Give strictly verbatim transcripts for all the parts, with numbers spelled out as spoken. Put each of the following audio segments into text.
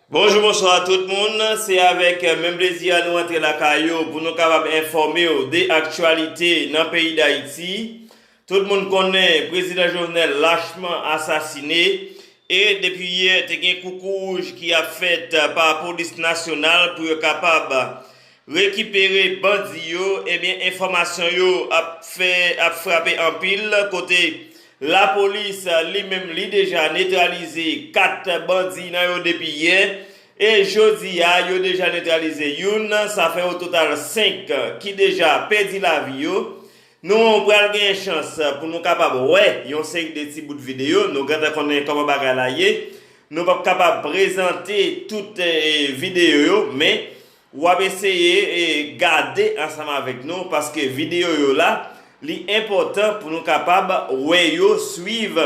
Bonjou, bonswa tout moun. Se avèk menm plezi a nou antre lakay ou pou nou kapab enfòme w de aktyalite nan peyi Dayiti. Tout moun konnen Prezidan Jovenel lachman asasine e depi yè te gen koukou wouj ki ap fèt pa polis nasyonal pou yo kapab rekipere bandi yo, ebyen, enfòmasyon yo ap fè, ap frape anpil kote lapolis li menm li deja netralize kat bandi nan yo depi yè, e jodi a, yo deja netralize youn, sa fè o total senk ki deja pèdi lavi yo. Nou pral gen chans pou nou kapab wè yon seri de ti bout videyo, nou gentan konnen kòman bagay la ye. Nou p ap kapab prezante tout, eh, videyo yo, men w ap eseye, eh, gade ansanm avèk nou, paske videyo yo la, li enpòtan pou nou kapab wè yo, swiv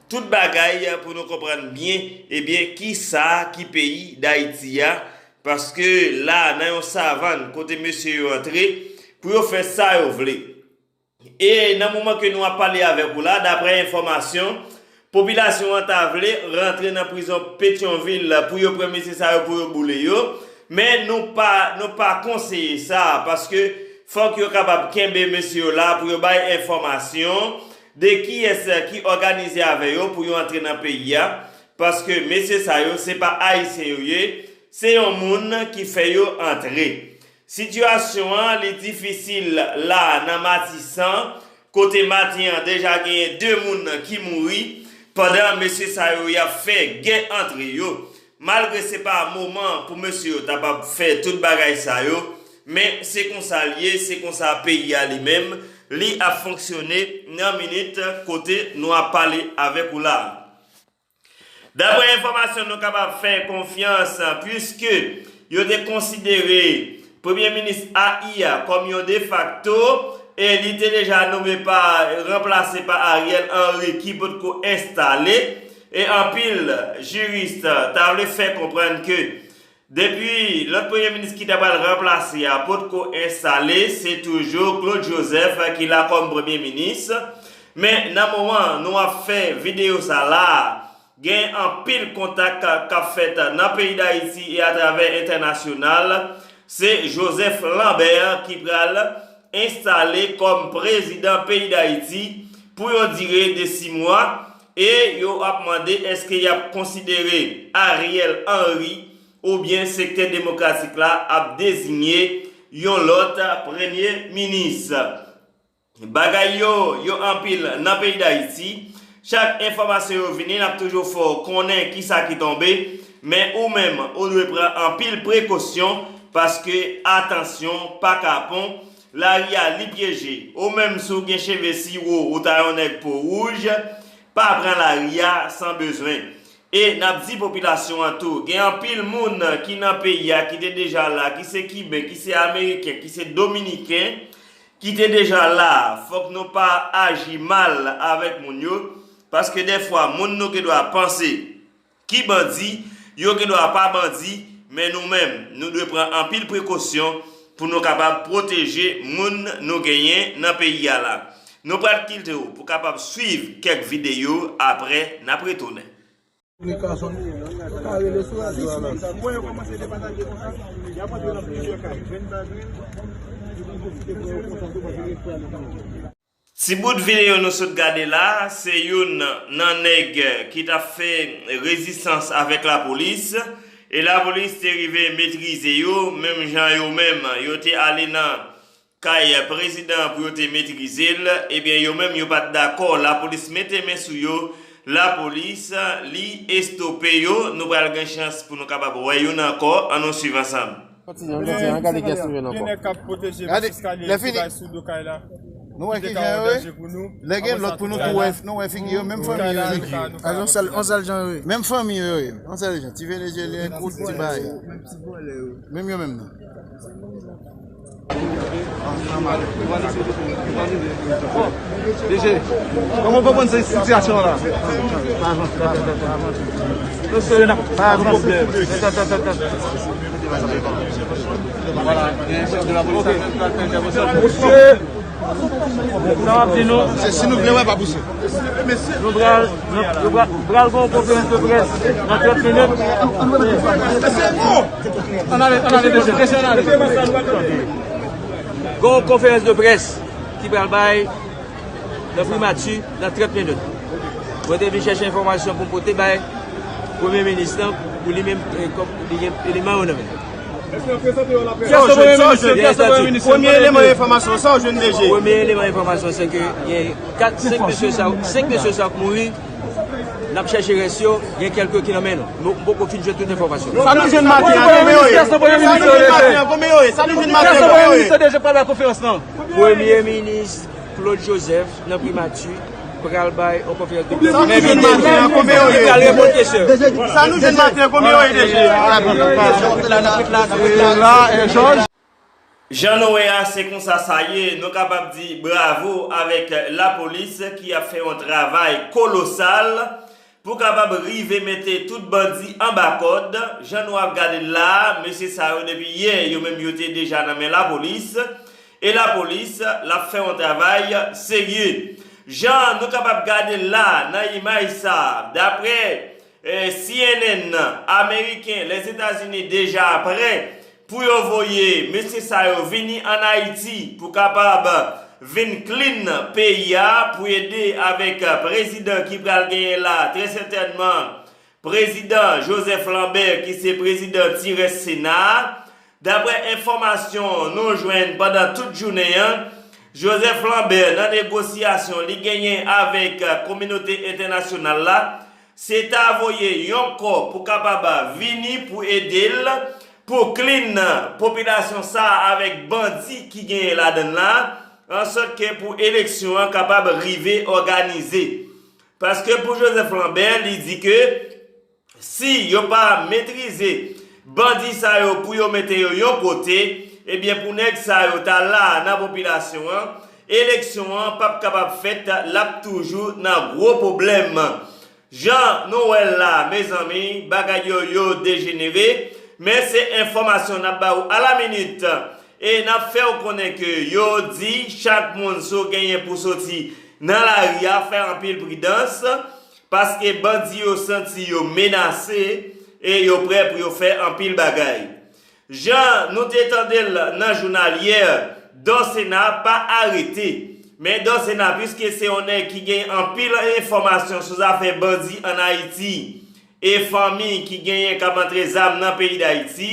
tout bagay pou nou konprann byen, ebyen, kisa ki peyi Dayiti a, paske la, nan yon savann kote mesye yo antre pou yo fè sa yo vle. E nan moman ke nou ap pale avèk ou la, daprè enfòmasyon, popilasyon an ta vle rantre nan prizon Petyonvil pou yo pran mesye sa yo, pou yo boule yo. Men nou pa, nou pa konseye sa, paske fòk yo kapab kenbe mesye yo la pou yo bay enfòmasyon de kiyès ki òganize avè yo pou yo antre nan peyi a. Paske mesye sa yo, se pa Ayisyen yo ye, se yon moun ki fè yo antre. Sitiyasyon an, li difisil la nan Matisan, kote maten an deja genyen de moun ki mouri, pandan mesye sa yo y ap fè gè antre yo. Malgre se pa moman pou mesye yo ta p ap fè tout bagay sa yo, men se konsa l ye, se konsa peyi a li menm, li ap fonksyone nan minit kote nou ap pale avèk ou la. Daprè enfòmasyon nou kapab fè konfyans, piske yo te konsidere Premye Minis A I a kòm yon defakto, e li te deja nome pa, ranplase pa Ariel Henry ki potko enstale, e anpil jiris ta vle fè konprann ke depi lòt premye minis ki ta pral ranplase a potko enstale, se toujou Claude Joseph ki la kòm premye minis. Men nan moman nou ap fè videyo sa la, gen anpil kontak k ap fèt nan peyi Dayiti e atravè entènasyonal. Se Joseph Lambert ki pral enstale kòm prezidan peyi Dayiti pou yon dire de sis mwa, e yo ap mande èske y ap konsidere Ariel Henry oubyen sektè demokratik la ap deziye yon lòt premye minis. Bagay yo, yo anpil nan peyi Dayiti. Chak enfòmasyon yo vini, n ap toujou fè w konnen kisa ki tonbe. Men ou menm, ou dwe pran anpil prekosyon, paske atansyon pa kapon, lari a li pyeje. Ou menm, si w gen cheve siwo, ou ta yon nèg po wouj, pa pran lari a san bezwen. E n ap di popilasyon an tou, gen anpil moun ki nan peyi a, ki te deja la, ki se Kiben, ki se Ameriken, ki se Dominiken, ki te deja la. Fòk nou pa aji mal avèk moun yo, paske dèfwa moun nou gendwa panse ki bandi, yo gendwa pa bandi, men nou menm, nou dwe pran anpil prekosyon pou nou kapab pwoteje moun nou genyen nan peyi a la. Nou pral kite w pou kapab swiv kèk videyo, apre n ap retounen. Kominikasyon. Yo ka rele sou radyo a menm. Bon, yo kòmanse depatake konsa. Y ap antre nan plizyè kay. Jèn pa jwenn. Yo pran yo konsa tou paske yo espere ale nan. Ti bout videyo nou sot gade la, se youn nan nèg ki t ap fè rezistans avèk lapolis. E lapolis te rive metrize yo, menm jan yo menm, yo te ale nan kay prezidan an pou yo te metrize l, ebyen, yo menm, yo pa t dakò lapolis mete men sou yo. Lapolis, li estope yo. Nou pral gen chans pou nou kapab wè youn ankò. Ann nou swiv ansanm. Kontinye, kontinye, ann gade kiyès nou jwenn ankò. Gen nèg k ap pwoteje Gade, lè fini. Sou do kay la. Nou wè ki jan yo ye. Lè gen lòt pou nou tou wè, nou wè figi yo, menm fanmi yo ye. Yon sèl, yon sèl jan yo ye. Menm fanmi yo ye. Yon sèl jan. Ti venezyelyen, kout, ti bay. Menm yo menm nan. D J, kòman w konprann sitiyasyon an la? Non, se yon pwoblèm. Vwala, gen chèf de lapolis la ki pral fè entèvansyon. Mesye! Sa w ap di nou? Se si nou vle wè pa pouse. Nou pral, nou, nou pral, pral gen yon konferans de près nan trant minit. Gen yon konferans de près ki pral bay nan primati nan trant minit. Mwen te vin chèche enfòmasyon pou m pote bay Premye Minis lan, pou li menm, eh, kòm li gen eleman yo nan men l. Sa w jwenn, sa w jwenn? Premye eleman enfòmasyon, sa w jwenn, D G? Premye eleman enfòmasyon, se ke gen kat, senk mesye sa, senk mesye sa k mouri. N ap chèche rès yo, gen kèlke ki nan men nou. Nou, m poko fin jwenn tout enfòmasyon. Sa nou jwenn maten an, konbyen yo ye? Sa nou jwenn maten an, konbyen yo ye? Sa nou jwenn maten an, konbyen yo ye? Premye Minis Claude Joseph nan primati pral bay yon konferans de près. Sa nou jwenn maten an, konbyen yo ye? Pral reponn kesyon. Sa nou jwenn maten an, konbyen yo ye, D G? Jan nou wè a, se konsa sa ye. Nou kapab di bravo avèk lapolis ki ap fè yon travay kolosal pou kapab rive mete tout bandi anba kòd. Jan nou ap gade l la a, mesye sa yo depi yè, yo menm yo te deja nan men lapolis. E lapolis, l ap fè yon travay serye. Jan nou kapab gade l la nan imaj sa, daprè eh, C N N ameriken, Lèzetazini deja prè pou yo voye mesye sa yo vini ann Ayiti pou kapab vin clean peyi a, pou ede avèk prezidan ki pral genyen la, trè sètènman, prezidan Joseph Lambert, ki se prezidan ti rès Sena a. Daprè enfòmasyon nou jwenn pandan tout jounen an, Joseph Lambert nan negosyasyon li genyen avèk kominote entènasyonal la, se ta voye yon kò pou kapab vini pou ede l, pou clean popilasyon sa a avèk bandi ki genyen ladan l la, ansòt ke pou eleksyon an kapab rive òganize. Paske pou Joseph Lambert, li di ke si yo pa metrize bandi sa yo pou yo mete yo yon kote, ebyen pou nèg sa yo ta la nan popilasyon an, eleksyon an p ap kapab fèt, l ap toujou nan gwo pwoblèm. Jan nou wè l la, mezanmi, bagay yo, yo dejenere, men se enfòmasyon n ap ba ou alaminit. E n ap fè w konnen ke yo di chak moun si w genyen pou soti nan lari a, fè anpil pridans, paske bandi yo santi yo menase e yo prè pou yo fè anpil bagay. Jan nou te tande l nan jounal yè, Dòsena pa arete. Men Dòsena, piske se yon nèg ki gen anpil enfòmasyon sou zafè bandi ann Ayiti e fanmi ki genyen k ap antre zam nan peyi Dayiti,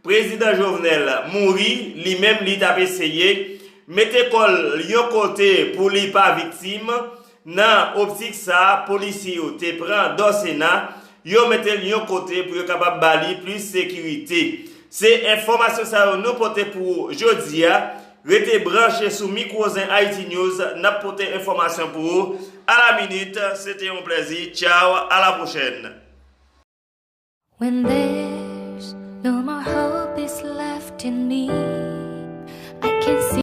Prezidan Jovenel mouri, li menm li t ap eseye mete kò l yon kote pou li pa viktim. Nan optik sa a, polisye yo te pran Dòsena, yo mete l yon kote pou yo kapab ba li plis sekirite. Se enfòmasyon sa yo nou pote pou ou jodi a. Rete branche sou Mikwo Zen Haiti News, n ap pote enfòmasyon pou ou alaminit. Se te yon plèzi. Tchaw, a la pwochèn. When there's no more hope is left in me, I can see